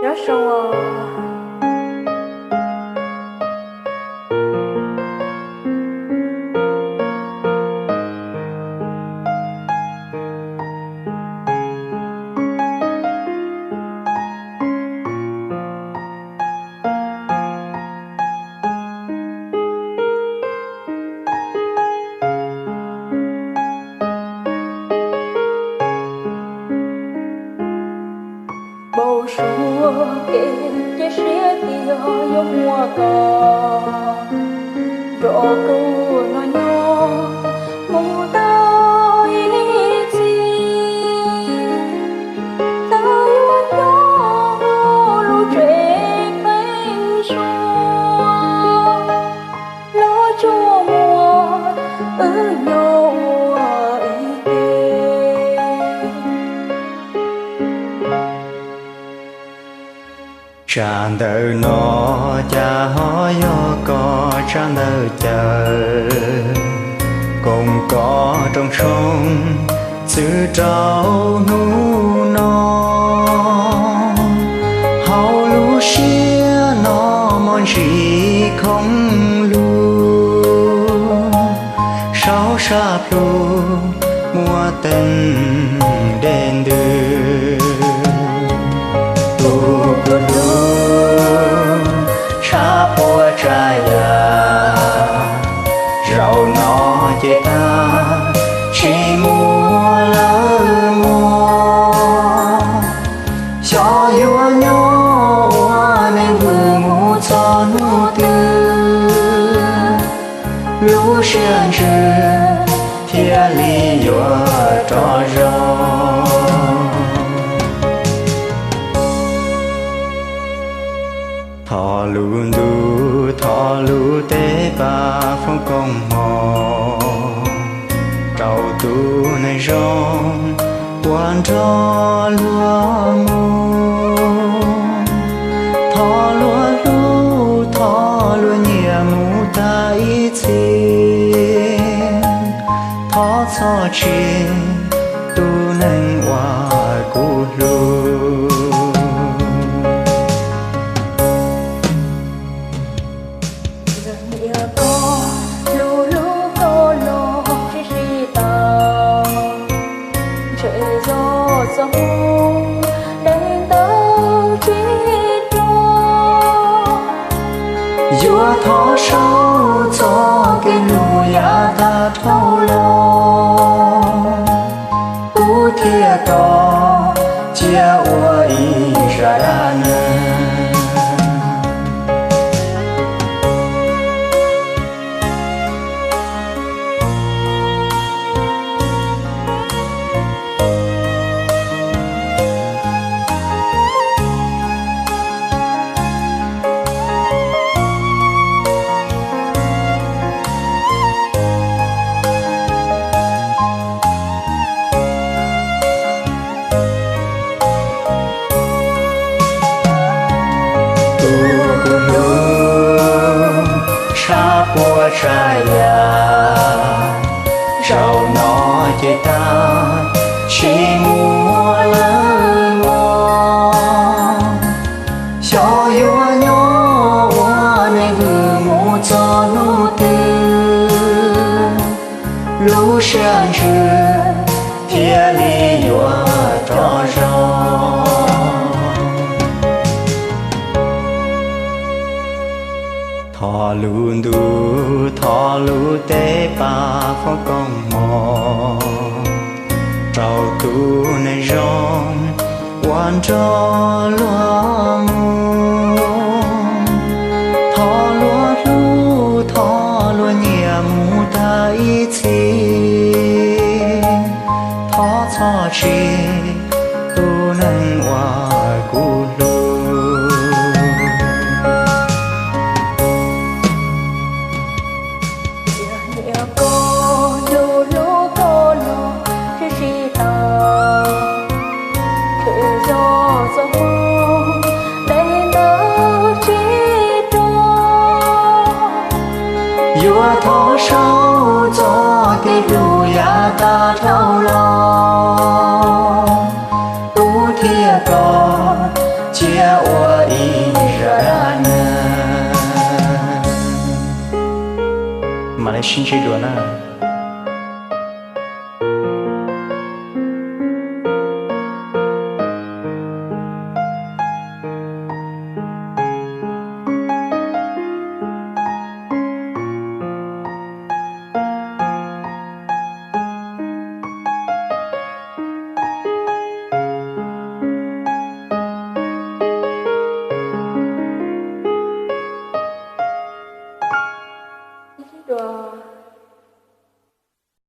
Nyob zoo. Npau suav kev cia siab tias yuav muaj koj nrog kuv no nyob mus tau ib txhis. Tau yuav nyob lub tsev kheej suab, los tsuas muaj wb nyob ua ib ke. Tsam ntawm no cas ho yog koj tsam ntawm caw, koom koj rooj tshoob txwv rau hnub no. Hauv lub siab no mos ntsis khoom lug, saum sab plhu muaj teeb dej ntws. Tus kuv hlub, tshaj puas tsav yam, zaum no ces tag, tsis muaj lawv mog. Xyov yuav nyob ua neeg vwm mus txog hnub twg, lub siab ntsws thiaj li yuav rov zoo. Thov lub ntuj thov lub teb pab foom koob hmoov rau tus neeg zoo uas nrog luag mus. Thov luag hlub thov luag nyiam mus tag ib txhis. Thov txhob tseg tus neeg uas kuv hlub. Yog koj hlub hlub koj los tsis sib tau, ntshe yog txoj hmoo deev ntawd tsis dua. Yuav thov saib txoj kev hlub yav tag dhau los, kuv thiaj tau cia ua ib zaj dab neeg. Tus kuv hlub, tshaj puas tsav yam, zaum no ces tag, tsis muaj lawv mog. Xyov yuav nyob ua neeg vwm mus txog hnub twg, lub siab ntsws thiaj li yuav rov zoo. Thov lub ntuj thov lub teb pab foom koob hmoov rau tus neeg zoo uas nrog luag mus. Thov luag hlub thov luag nyiam mus tag ib txhis. Thov txhob tseg tus neeg uas kuv hlub. Yog koj hlub hlub koj los tsis sib tau, ntshe yog txoj hmoo deev Sib ntsib dua na.